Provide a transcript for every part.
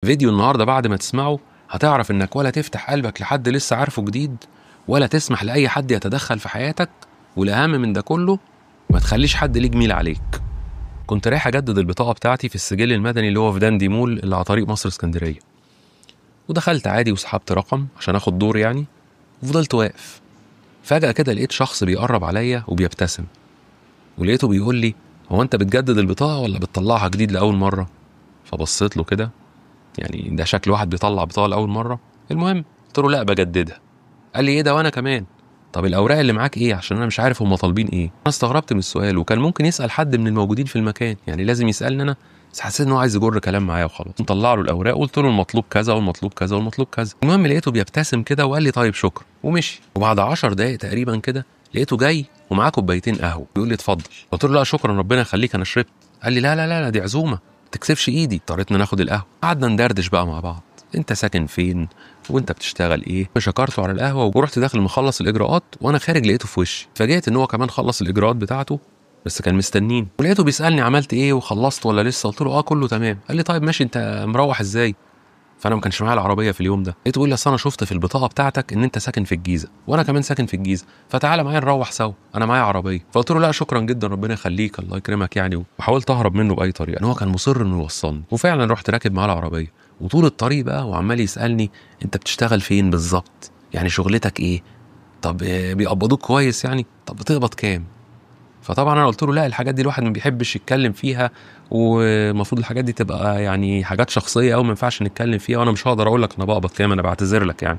فيديو النهارده بعد ما تسمعه هتعرف انك ولا تفتح قلبك لحد لسه عارفه جديد، ولا تسمح لاي حد يتدخل في حياتك، والاهم من ده كله ما تخليش حد ليه جميل عليك. كنت رايح اجدد البطاقة بتاعتي في السجل المدني اللي هو في داندي مول اللي على طريق مصر اسكندرية، ودخلت عادي وسحبت رقم عشان اخد دور يعني، وفضلت واقف. فجاة كده لقيت شخص بيقرب عليا وبيبتسم، ولقيته بيقول لي هو انت بتجدد البطاقة ولا بتطلعها جديد لاول مرة؟ فبصيت له كده، يعني ده شكل واحد بيطلع بطاقة لاول مرة. المهم قلت له لا بجددها. قال لي ايه ده وانا كمان؟ طب الاوراق اللي معاك ايه؟ عشان انا مش عارف هم طالبين ايه. انا استغربت من السؤال، وكان ممكن يسال حد من الموجودين في المكان، يعني لازم يسالني انا، بس حسيت ان هو عايز يجر كلام معايا وخلاص. مطلع له الاوراق وقلت له المطلوب كذا والمطلوب كذا والمطلوب كذا. المهم لقيته بيبتسم كده وقال لي طيب شكرا ومشي. وبعد 10 دقايق تقريبا كده لقيته جاي ومعاه كوبايتين قهوة، بيقول لي اتفضل. قلت له لا شكرا ربنا يخليك انا شربت. قال لي لا لا لا, لا دي عزومة ما تكسفش ايدي. اضطريتنا ناخد القهوة، قعدنا ندردش بقى مع بعض، انت ساكن فين وانت بتشتغل ايه. شكرته على القهوة ورحت داخل مخلص الاجراءات، وانا خارج لقيته في وشي. فاجئت ان هو كمان خلص الاجراءات بتاعته بس كان مستنيني، ولقيته بيسالني عملت ايه وخلصت ولا لسه. قلت له اه كله تمام. قال لي طيب ماشي انت مروح ازاي؟ فانا ما كانش معايا العربية في اليوم ده. لقيته بيقول لي اصل انا شفت في البطاقة بتاعتك ان انت ساكن في الجيزة وانا كمان ساكن في الجيزة، فتعالى معايا نروح سوا، انا معايا عربية. فقلت له لا شكرا جدا ربنا يخليك الله يكرمك يعني، وحاولت اهرب منه باي طريقه، ان هو كان مصر انه يوصلني. وفعلا رحت راكب معاه العربية، وطول الطريق بقى وعمال يسالني انت بتشتغل فين بالظبط، يعني شغلتك ايه، طب بيقبضوك كويس يعني، طب بتقبض كام. فطبعا انا قلت له لا الحاجات دي الواحد ما بيحبش يتكلم فيها، والمفروض الحاجات دي تبقى يعني حاجات شخصية او ما ينفعش نتكلم فيها، وانا مش هقدر اقول لك انا بقبض كام، انا بعتذر لك يعني.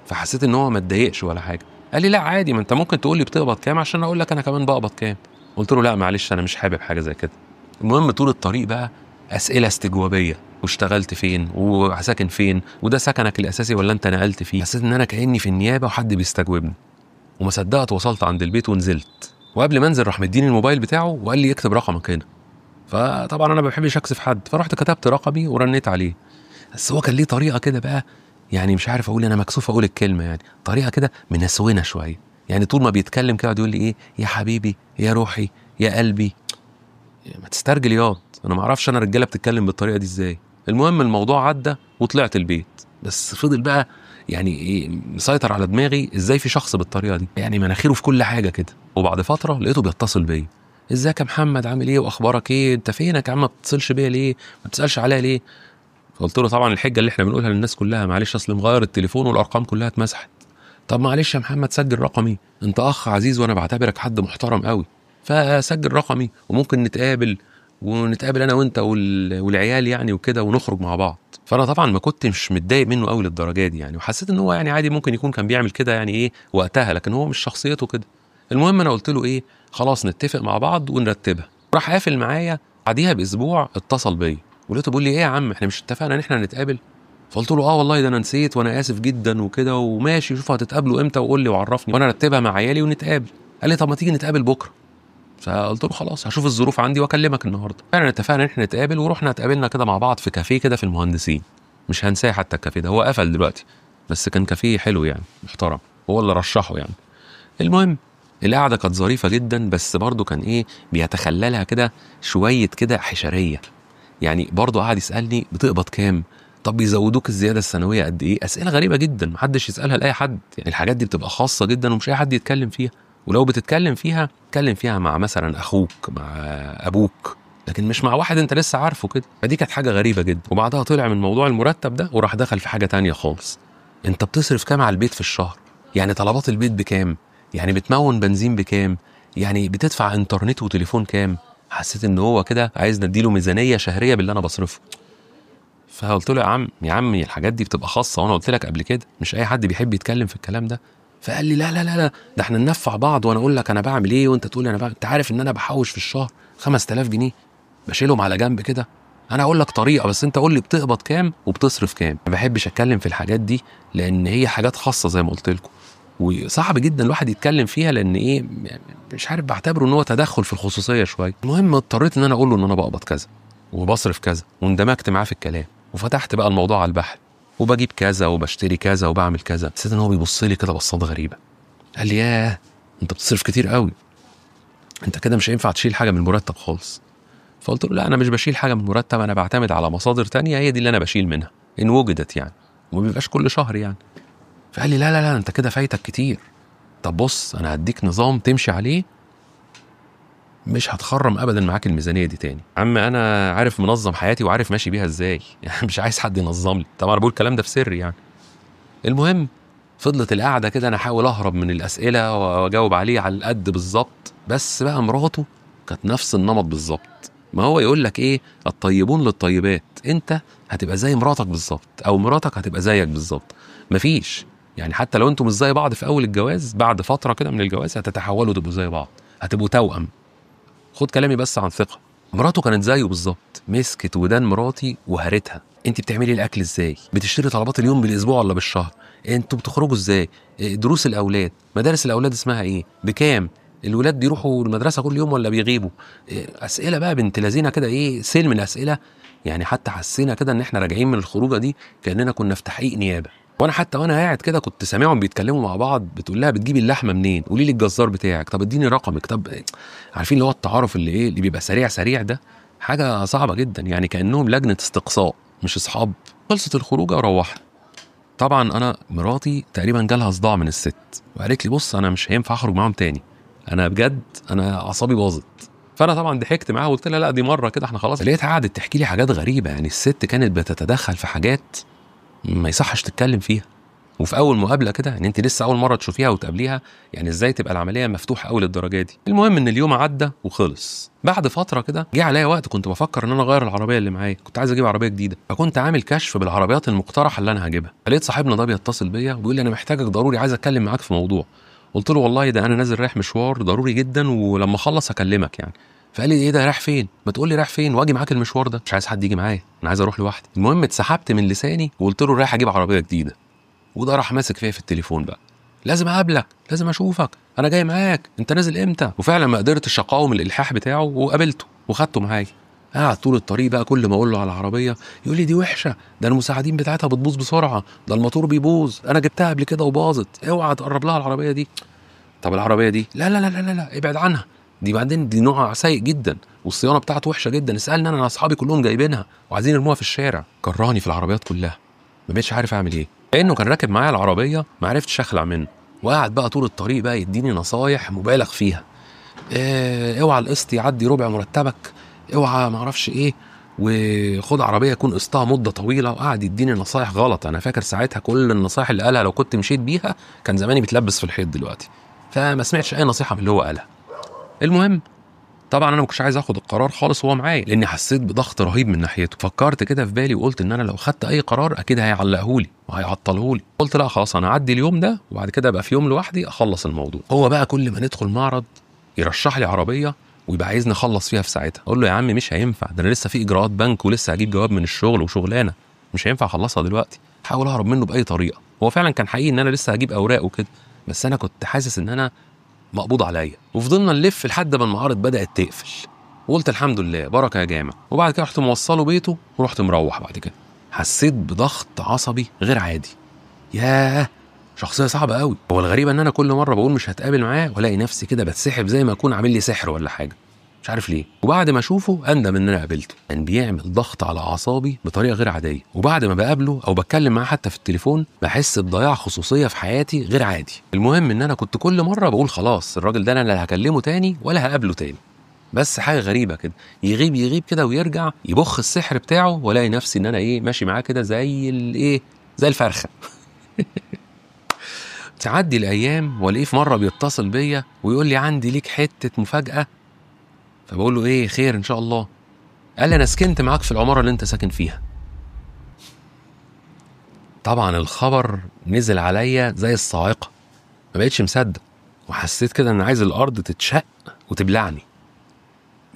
فحسيت ان هو ما اتضايقش ولا حاجة. قال لي لا عادي ما انت ممكن تقول لي بتقبض كام عشان اقول لك انا كمان بقبض كام. قلت له لا معلش انا مش حابب حاجة زي كده. المهم طول الطريق بقى اسئلة استجوابيه، واشتغلت فين وساكن فين وده سكنك الاساسي ولا انت نقلت فيه. حسيت ان انا كاني في النيابة وحد بيستجوبني، وما صدقت وصلت عند البيت ونزلت. وقبل ما انزل راح مديني الموبايل بتاعه وقال لي اكتب رقمك هنا. فطبعا انا ما بحبش اكسف حد، فرحت كتبت رقمي ورنيت عليه. بس هو كان ليه طريقه كده بقى، يعني مش عارف اقول، انا مكسوف اقول الكلمة، يعني طريقه كده منسونه شوية، يعني طول ما بيتكلم كده يقول لي ايه يا حبيبي يا روحي يا قلبي، ما تسترجل ياض، انا ما اعرفش انا الرجالة بتتكلم بالطريقة دي ازاي. المهم الموضوع عدى وطلعت البيت، بس فضل بقى يعني ايه مسيطر على دماغي ازاي في شخص بالطريقة دي، يعني مناخيره في كل حاجة كده. وبعد فترة لقيته بيتصل بيا، ازيك يا محمد عامل ايه واخبارك ايه، انت فينك يا عم ما بتتصلش بيا ليه، ما بتسالش عليا ليه. فقلت له طبعا الحجة اللي احنا بنقولها للناس كلها، معلش اصل مغير التليفون والارقام كلها اتمسحت. طب معلش يا محمد سجل رقمي، انت اخ عزيز وانا بعتبرك حد محترم قوي، فسجل رقمي وممكن نتقابل، ونتقابل انا وانت والعيال يعني وكده ونخرج مع بعض. فانا طبعا ما كنتش متضايق منه قوي للدرجة دي يعني، وحسيت ان هو يعني عادي ممكن يكون كان بيعمل كده يعني ايه وقتها، لكن هو مش شخصيته كده. المهم انا قلت له ايه خلاص نتفق مع بعض ونرتبها. راح قافل معايا. بعديها باسبوع اتصل بيا ولقيته بيقول لي ايه يا عم احنا مش اتفقنا ان احنا نتقابل؟ فقلت له اه والله ده انا نسيت وانا اسف جدا وكده، وماشي شوف هتتقابلوا امتى وقول لي وعرفني وانا ارتبها مع عيالي ونتقابل. قال لي طب ما تيجي نتقابل بكره. فقلت له خلاص هشوف الظروف عندي واكلمك النهارده. فعلا اتفقنا ان احنا نتقابل، ورحنا اتقابلنا كده مع بعض في كافيه كده في المهندسين. مش هنساه حتى الكافيه ده، هو قفل دلوقتي بس كان كافيه حلو يعني محترم، هو اللي رشحه يعني. المهم القعدة كانت ظريفة جدا، بس برضه كان ايه بيتخللها كده شوية كده حشريه، يعني برضه قعد يسالني بتقبض كام، طب بيزودوك الزيادة السنوية قد ايه، اسئلة غريبة جدا محدش يسالها لاي حد، يعني الحاجات دي بتبقى خاصة جدا ومش اي حد يتكلم فيها، ولو بتتكلم فيها اتكلم فيها مع مثلا اخوك مع ابوك، لكن مش مع واحد انت لسه عارفه كده. فدي كانت حاجة غريبة جدا. وبعدها طلع من موضوع المرتب ده وراح دخل في حاجة تانية خالص، انت بتصرف كام على البيت في الشهر، يعني طلبات البيت بكام، يعني بتمون بنزين بكام، يعني بتدفع انترنت وتليفون كام. حسيت ان هو كده عايز نديله ميزانية شهرية باللي انا بصرفه. فقلت له يا عم يا عمي الحاجات دي بتبقى خاصة، وانا قلت لك قبل كده مش اي حد بيحب يتكلم في الكلام ده. فقال لي لا لا لا لا ده احنا ننفع بعض، وانا اقول لك انا بعمل ايه وانت تقول لي انا بعمل. انت عارف ان انا بحوش في الشهر 5000 جنيه بشيلهم على جنب كده، انا اقول لك طريقه بس انت قول لي بتقبض كام وبتصرف كام. ما بحبش اتكلم في الحاجات دي لان هي حاجات خاصة زي ما قلت لكم، وصعب جدا الواحد يتكلم فيها لان ايه مش عارف بعتبره ان هو تدخل في الخصوصية شوية. المهم اضطريت ان انا اقول له ان انا بقبض كذا وبصرف كذا، واندمجت معاه في الكلام وفتحت بقى الموضوع على البحر، وبجيب كذا وبشتري كذا وبعمل كذا. حسيت ان هو بيبص لي كده بصات غريبة. قال لي ياه انت بتصرف كتير قوي، انت كده مش هينفع تشيل حاجة من المرتب خالص. فقلت له لا انا مش بشيل حاجة من المرتب، انا بعتمد على مصادر تانية هي دي اللي انا بشيل منها ان وجدت يعني، وما بيبقاش كل شهر يعني. فقال لي لا لا لا انت كده فايتك كتير، طب بص انا هديك نظام تمشي عليه مش هتخرم ابدا معاك الميزانية دي تاني. عم انا عارف منظم حياتي وعارف ماشي بيها ازاي يعني مش عايز حد ينظم لي، طبعا انا بقول الكلام ده في سري يعني. المهم فضلت القعدة كده انا احاول اهرب من الاسئلة واجاوب عليه على القد بالظبط، بس بقى مراته كانت نفس النمط بالظبط. ما هو يقول لك ايه، الطيبون للطيبات، انت هتبقى زي مراتك بالظبط او مراتك هتبقى زيك بالظبط، مفيش يعني حتى لو انتم مش زي بعض في اول الجواز، بعد فترة كده من الجواز هتتحولوا تبقوا زي بعض، هتبقوا توأم. خد كلامي بس عن ثقة. مراته كانت زيه بالظبط، مسكت ودان مراتي وهرتها، انت بتعملي الاكل ازاي، بتشتري طلبات اليوم بالاسبوع ولا بالشهر، انتوا بتخرجوا ازاي، دروس الاولاد، مدارس الاولاد اسمها ايه، بكام، الولاد بيروحوا المدرسة كل يوم ولا بيغيبوا، اسئلة بقى بنت لذينه كده، ايه سيل من الاسئلة يعني. حتى حسينا كده ان احنا راجعين من الخروجه دي كاننا كنا في تحقيق نيابة. وانا حتى وانا قاعد كده كنت سامعهم بيتكلموا مع بعض، بتقول لها بتجيبي اللحمة منين، قولي لي الجزار بتاعك، طب اديني رقمك، طب عارفين اللي هو التعارف اللي ايه اللي بيبقى سريع سريع ده، حاجة صعبة جدا يعني، كانهم لجنة استقصاء مش اصحاب. خلصت الخروجه وروحنا. طبعا انا مراتي تقريبا جالها صداع من الست، وقالت لي بص انا مش هينفع اخرج معاهم تاني، انا بجد انا اعصابي باظت. فانا طبعا ضحكت معاها وقلت لها لا دي مرة كده احنا خلاص. لقيتها قعدت تحكي لي حاجات غريبة يعني، الست كانت بتتدخل في حاجات ما يصحش تتكلم فيها، وفي اول مقابله كده يعني انت لسه اول مرة تشوفيها وتقابليها، يعني ازاي تبقى العملية مفتوحة قوي للدرجة دي. المهم ان اليوم عدى وخلص. بعد فترة كده جه عليا وقت كنت بفكر ان انا اغير العربية اللي معايا، كنت عايز اجيب عربية جديدة، فكنت عامل كشف بالعربيات المقترحة اللي انا هجيبها. لقيت صاحبنا ده بيتصل بيا وبيقول لي انا محتاجك ضروري، عايز اتكلم معاك في موضوع. قلت له والله ده انا نازل رايح مشوار ضروري جدا، ولما اخلص اكلمك يعني. فقال لي ايه ده رايح فين؟ ما تقول لي رايح فين واجي معاك المشوار ده، مش عايز حد يجي معايا، انا عايز اروح لوحدي. المهم اتسحبت من لساني وقلت له رايح اجيب عربية جديدة. وده راح ماسك فيا في التليفون بقى، لازم اقابلك، لازم اشوفك، انا جاي معاك، انت نازل امتى؟ وفعلا ما قدرتش اقاوم الالحاح بتاعه وقابلته وخدته معايا. قعد طول الطريق بقى كل ما اقول له على العربية يقول لي دي وحشة، ده المساعدين بتاعتها بتبوظ بسرعة، ده الموتور بيبوظ، انا جبتها قبل كده وباظت، اوعى تقرب لها العربية دي. طب العربية دي لا لا لا لا لا ابعد عنها دي، بعدين دي نوعها سيء جدا والصيانه بتاعته وحشة جدا، اسالني انا اصحابي كلهم جايبينها وعايزين يرموها في الشارع. كرهني في العربيات كلها، ما بقتش عارف اعمل ايه. لانه كان راكب معايا العربية ما عرفتش اخلع منه، وقعد بقى طول الطريق بقى يديني نصايح مبالغ فيها، اوعى القسط يعدي ربع مرتبك، اوعى ما اعرفش ايه، وخد عربية يكون قسطها مده طويلة. وقعد يديني نصايح غلط. انا فاكر ساعتها كل النصايح اللي قالها لو كنت مشيت بيها كان زماني بتلبس في الحيط دلوقتي، فما سمعتش اي نصيحة من اللي هو قالها. المهم طبعا انا ما كنتش عايز اخد القرار خالص وهو معايا، لاني حسيت بضغط رهيب من ناحيته. فكرت كده في بالي وقلت ان انا لو خدت اي قرار اكيد هيعلقهولي وهيعطلهولي. قلت لا خلاص انا اعدي اليوم ده وبعد كده ابقى في يوم لوحدي اخلص الموضوع. هو بقى كل ما ندخل معرض يرشح لي عربية ويبقى عايزني اخلص فيها في ساعتها. اقول له يا عم مش هينفع، ده انا لسه في اجراءات بنك ولسه هجيب جواب من الشغل وشغلانه، مش هينفع اخلصها دلوقتي. حاول اهرب منه باي طريقه. هو فعلا كان حقيقي ان انا لسه هجيب اوراق وكده، بس انا كنت حاسس ان انا مقبوض عليا. وفضلنا نلف لحد ما المعارض بدات تقفل، وقلت الحمد لله بركة يا جامع. وبعد كده رحت موصله بيته ورحت مروح. بعد كده حسيت بضغط عصبي غير عادي. ياه شخصية صعبة قوي. هو الغريب ان انا كل مرة بقول مش هتقابل معاه والاقي نفسي كده بتسحب زي ما اكون عامل لي سحر ولا حاجة، مش عارف ليه. وبعد ما اشوفه اندم ان انا قابلته. كان بيعمل ضغط على اعصابي بطريقة غير عادية. وبعد ما بقابله او بتكلم معاه حتى في التليفون بحس بضياع خصوصية في حياتي غير عادي. المهم ان انا كنت كل مرة بقول خلاص الراجل ده انا لا هكلمه تاني ولا هقابله تاني. بس حاجة غريبة كده، يغيب يغيب كده ويرجع يبخ السحر بتاعه، والاقي نفسي ان انا ايه ماشي معاه كده زي الايه زي الفرخه. تعدي الايام والاقيه في مرة بيتصل بيا ويقول لي عندي ليك حتة مفاجاة. فبقول له ايه خير ان شاء الله؟ قال لي انا سكنت معاك في العمارة اللي انت ساكن فيها. طبعا الخبر نزل عليا زي الصاعقة، ما بقتش مصدق، وحسيت كده ان عايز الارض تتشق وتبلعني.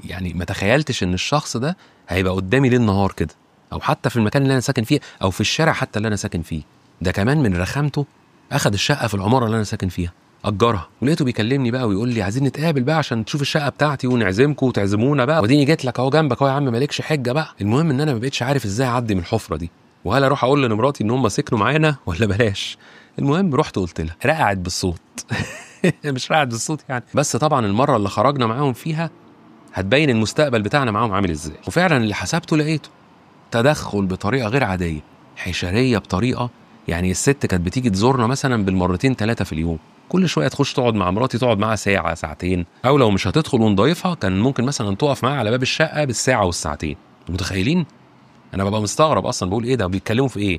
يعني ما تخيلتش ان الشخص ده هيبقى قدامي ليل نهار كده، او حتى في المكان اللي انا ساكن فيه، او في الشارع حتى اللي انا ساكن فيه. ده كمان من رخامته اخد الشقة في العمارة اللي انا ساكن فيها اجرها. ولقيته بيكلمني بقى ويقول لي عايزين نتقابل بقى عشان تشوف الشقة بتاعتي ونعزمكم وتعزمونا بقى، وديني جيت لك اهو جنبك اهو يا عم مالكش حجه بقى. المهم ان انا ما بقتش عارف ازاي اعدي من الحفرة دي، وهل اروح اقول لمراتي ان هم سكنوا معانا ولا بلاش. المهم رحت قلت لها، رقعت بالصوت. مش رقعت بالصوت يعني، بس طبعا المرة اللي خرجنا معاهم فيها هتبين المستقبل بتاعنا معاهم عامل ازاي. وفعلا اللي حسبته لقيته، تدخل بطريقة غير عادية، حشريه بطريقة، يعني الست كانت بتيجي تزورنا مثلا بالمرتين 3 في اليوم، كل شوية تخش تقعد مع مراتي، تقعد معاها ساعة ساعتين، او لو مش هتدخل ونضيفها كان ممكن مثلا تقف معاها على باب الشقة بالساعة والساعتين. متخيلين؟ انا ببقى مستغرب اصلا، بقول ايه ده، بيتكلموا في ايه؟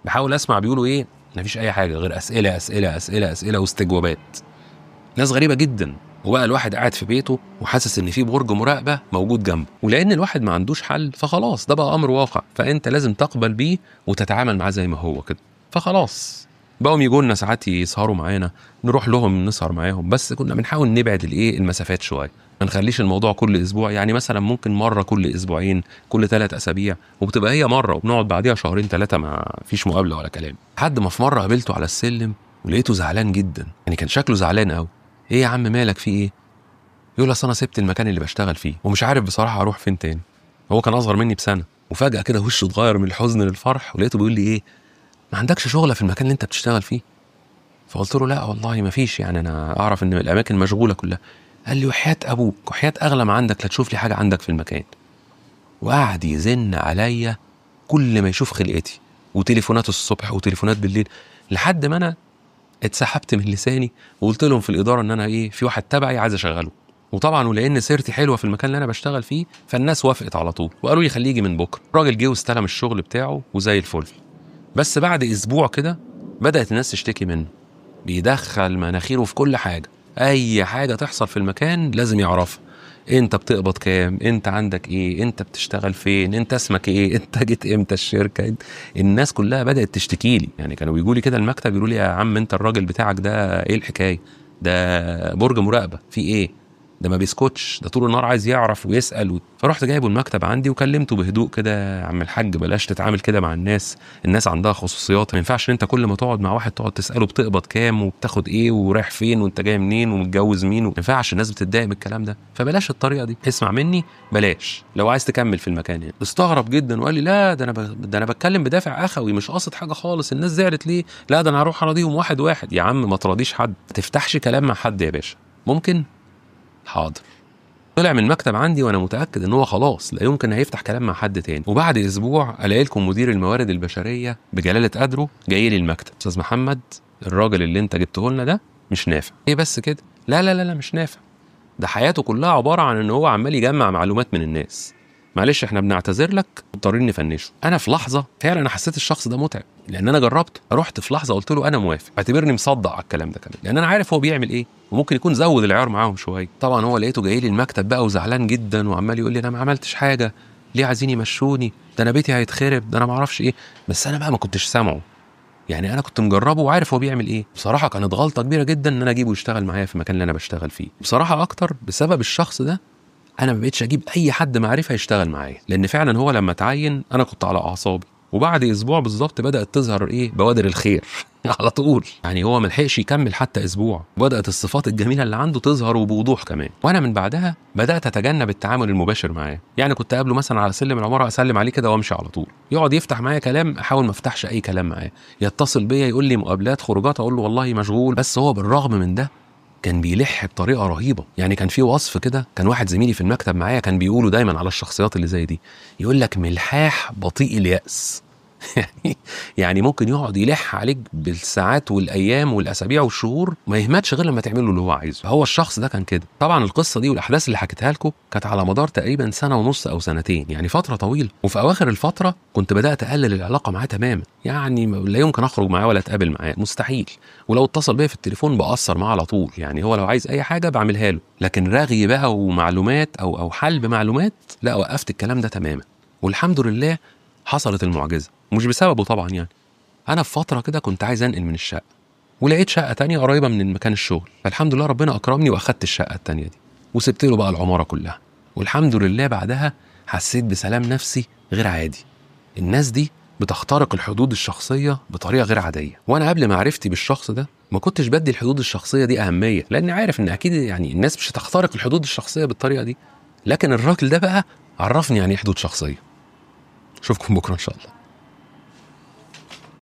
بحاول اسمع بيقولوا ايه، مفيش اي حاجة غير اسئلة اسئلة اسئلة اسئلة واستجوابات. ناس غريبة جدا. وبقى الواحد قاعد في بيته وحاسس ان في برج مراقبة موجود جنبه، ولان الواحد ما عندوش حل فخلاص ده بقى امر واقع، فانت لازم تقبل بيه وتتعامل معاه زي ما هو كده. فخلاص بقوا يجوا لنا ساعات يسهروا معانا، نروح لهم نسهر معاهم، بس كنا بنحاول نبعد الايه المسافات شوية، ما نخليش الموضوع كل اسبوع، يعني مثلا ممكن مرة كل اسبوعين، كل 3 اسابيع، وبتبقى هي مرة وبنقعد بعديها 2 3 شهور ما فيش مقابله ولا كلام. لحد ما في مرة قابلته على السلم ولقيته زعلان جدا، يعني كان شكله زعلان قوي. ايه يا عم مالك، في ايه؟ يقول اصل انا سبت المكان اللي بشتغل فيه ومش عارف بصراحة اروح فين تاني. هو كان اصغر مني بسنة. وفجاة كده وشه اتغير من الحزن للفرح، ولقيته بيقول لي ايه، ما عندكش شغله في المكان اللي انت بتشتغل فيه؟ فقلت له لا والله ما فيش، يعني انا اعرف ان الاماكن مشغولة كلها. قال لي وحياه ابوك وحياه اغلى ما عندك لا تشوف لي حاجة عندك في المكان. وقعد يزن عليا كل ما يشوف خلقتي، وتليفونات الصبح وتليفونات بالليل، لحد ما انا اتسحبت من لساني وقلت لهم في الادارة ان انا ايه، في واحد تبعي عايز اشغله. وطبعا ولان سيرتي حلوة في المكان اللي انا بشتغل فيه فالناس وافقت على طول وقالوا لي خليه يجي من بكره. الراجل جه واستلم الشغل بتاعه وزي الفل. بس بعد اسبوع كده بدات الناس تشتكي منه، بيدخل مناخيره في كل حاجة، اي حاجة تحصل في المكان لازم يعرفها. انت بتقبض كام، انت عندك ايه، انت بتشتغل فين، انت اسمك ايه، انت جيت امتى الشركة. الناس كلها بدات تشتكي لي، يعني كانوا بيجوا لي كده المكتب يقولوا لي يا عم انت الراجل بتاعك ده ايه الحكاية، ده برج مراقبة، في ايه ده، ما بيسكتش، ده طول النهار عايز يعرف ويسال. فرحت جايبه المكتب عندي وكلمته بهدوء كده، يا عم الحاج بلاش تتعامل كده مع الناس، الناس عندها خصوصيات، ما ينفعش ان انت كل ما تقعد مع واحد تقعد تساله بتقبض كام وبتاخد ايه ورايح فين وانت جاي منين ومتجوز مين، ما ينفعش، الناس بتتضايق من الكلام ده، فبلاش الطريقة دي، اسمع مني بلاش لو عايز تكمل في المكان هنا. استغرب جدا وقال لي لا ده انا بتكلم بدافع اخوي، مش قاصد حاجة خالص، الناس زعلت ليه؟ لا ده انا هروح اراضيهم واحد واحد. يا عم ما تراضيش حد، ما تفتحش كلام مع حد يا باشا، ممكن؟ حاضر. طلع من المكتب عندي وانا متاكد ان هو خلاص لا يمكن هيفتح كلام مع حد تاني. وبعد اسبوع الاقي لكم مدير الموارد البشرية بجلاله قدره جاي لي المكتب، استاذ محمد الراجل اللي انت جبته لنا ده مش نافع. ايه بس كده؟ لا لا لا لا مش نافع، ده حياته كلها عبارة عن ان هو عمال يجمع معلومات من الناس، معلش احنا بنعتذر لك مضطرين نفنشه. انا في لحظة فعلا انا حسيت الشخص ده متعب، لان انا جربت، رحت في لحظة قلت له انا موافق، اعتبرني مصدق على الكلام ده كمان، لان انا عارف هو بيعمل ايه، وممكن يكون زود العيار معاهم شوية. طبعا هو لقيته جاي لي المكتب بقى وزعلان جدا وعمال يقول لي انا ما عملتش حاجة، ليه عايزين يمشوني، ده انا بيتي هيتخرب، ده انا ما اعرفش ايه. بس انا بقى ما كنتش سامعه، يعني انا كنت مجربه وعارف هو بيعمل ايه. بصراحة كانت غلطه كبيرة جدا ان انا اجيبه يشتغل معايا في المكان اللي انا بشتغل فيه. بصراحة اكتر بسبب الشخص ده انا ما بقتش اجيب اي حد معرفة يشتغل معايا، لان فعلا هو لما اتعين انا كنت على اعصابي. وبعد اسبوع بالظبط بدات تظهر ايه بوادر الخير على طول، يعني هو ما لحقش يكمل حتى اسبوع، بدات الصفات الجميلة اللي عنده تظهر وبوضوح كمان. وانا من بعدها بدات اتجنب التعامل المباشر معاه، يعني كنت اقابله مثلا على سلم العمارة اسلم عليه كده وامشي على طول، يقعد يفتح معايا كلام احاول ما افتحش اي كلام معاه، يتصل بيا يقول لي مقابلات خروجات اقول له والله مشغول. بس هو بالرغم من ده كان بيلح بطريقة رهيبة، يعني كان في وصف كده، كان واحد زميلي في المكتب معايا كان بيقوله دايما على الشخصيات اللي زي دي، يقول لك ملحاح بطيء اليأس يعني ممكن يقعد يلح عليك بالساعات والايام والاسابيع والشهور، ما يهمتش غير لما تعمل له اللي هو عايزه. هو الشخص ده كان كده. طبعا القصة دي والاحداث اللي حكيتها لكم كانت على مدار تقريبا 1.5 سنة او 2 سنين، يعني فترة طويلة. وفي اواخر الفترة كنت بدات اقلل العلاقة معاه تماما، يعني لا يمكن اخرج معاه ولا اتقابل معاه، مستحيل. ولو اتصل بيا في التليفون بقصر معاه على طول، يعني هو لو عايز اي حاجة بعملها له، لكن رغي بقى ومعلومات او حل بمعلومات لا، وقفت الكلام ده تماما. والحمد لله حصلت المعجزة، مش بسببه طبعا. يعني انا في فترة كده كنت عايز انقل من الشقة، ولقيت شقه تانية قريبه من مكان الشغل، فالحمد لله ربنا اكرمني واخدت الشقة التانية دي وسبت له بقى العمارة كلها. والحمد لله بعدها حسيت بسلام نفسي غير عادي. الناس دي بتخترق الحدود الشخصية بطريقة غير عادية، وانا قبل معرفتي بالشخص ده ما كنتش بدي الحدود الشخصية دي اهمية، لاني عارف ان اكيد يعني الناس مش هتخترق الحدود الشخصية بالطريقة دي. لكن الراجل ده بقى عرفني يعني ايه حدود شخصية. اشوفكم بكره ان شاء الله.